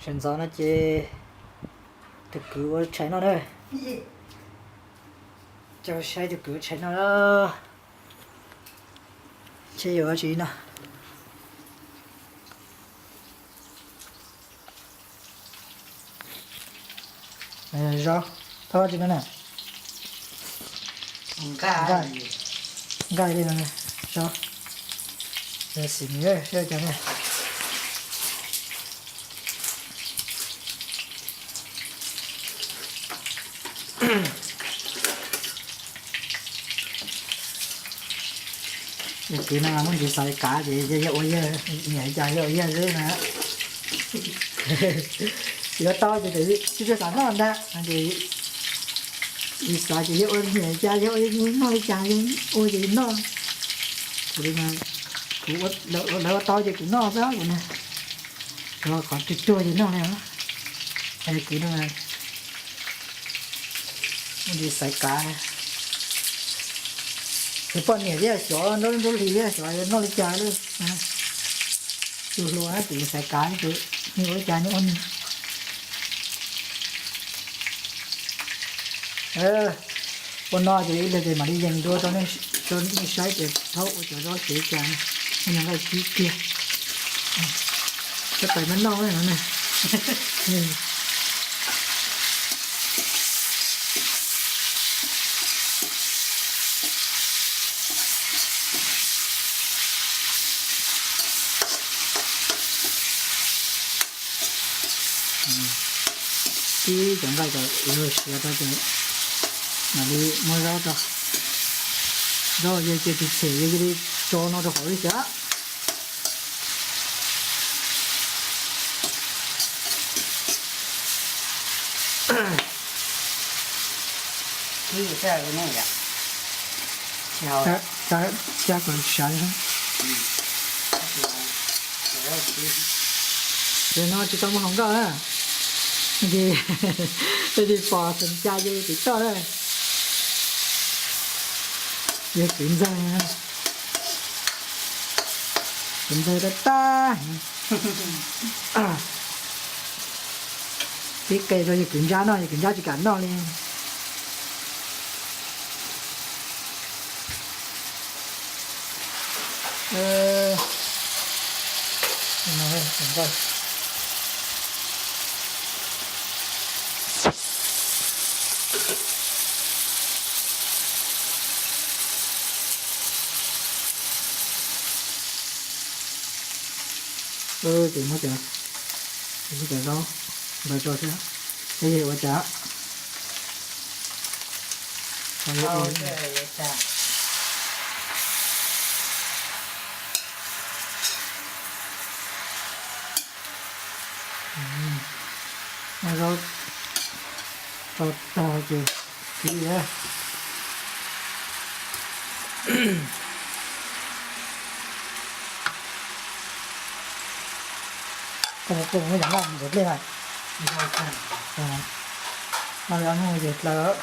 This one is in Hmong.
Sawv ntxov no ces tus kwv ua tshais noj na. Coj saib tus kwv ua tshais noj na. Seb yuav ua tsi no. Zaub, tau tsi no na. Nqaij li no, zaub. Xim seb ua cas na. Yawg kwv no muaj ntsis xav kav ces yog ua yawg, nyiam li cas yog ua yawg xwb na. Yuav tau ces tsis tshua xav noj ntag, ces tsis xav ces yog ua nyiam li cas yog ua noj li cas ua ces noj. Kuv li mas, kuv, lawv ua tau ces kuv noj xwb kuv na. Qhov ruag ruag ces noj li. Yawg kwv no muaj ntsis xav kav. Yog poj niam thiab xyov nruab nruab hlis thiab xyov noj li cas lawm. Tus hluas ces xav kav ces nws ua li cas nws ua nws. Ua no ces ib pliag ces mam li yees dua rau nej saib ces thaub ua cov zaub siav cas, nej nqaij kib kiag. Cov pais mab noj no na. Kib cov nqaij kom siav rau ces mam li muab zaub rau. Zaub yawg cia tus txhem yawg cia li tso no rau hauv li cas. Cab kom sav. Ces no tsis tau muaj hluas nkauj na, ces pom xeem Cai ces tiv toj na. Yog kwv ntxawg, kwv ntxawg tag tag. Pib qe rau yawg kwv ntsab noj, yawg kwv ntsab tsis kam noj li. Ces muab cov, cov zaub ntawd rau thiab, peb yuav ua cas. Muab zaub rau tag ces kib. Muab cov nqaij ntawd dlej na. No li ob hnub ces dlawb.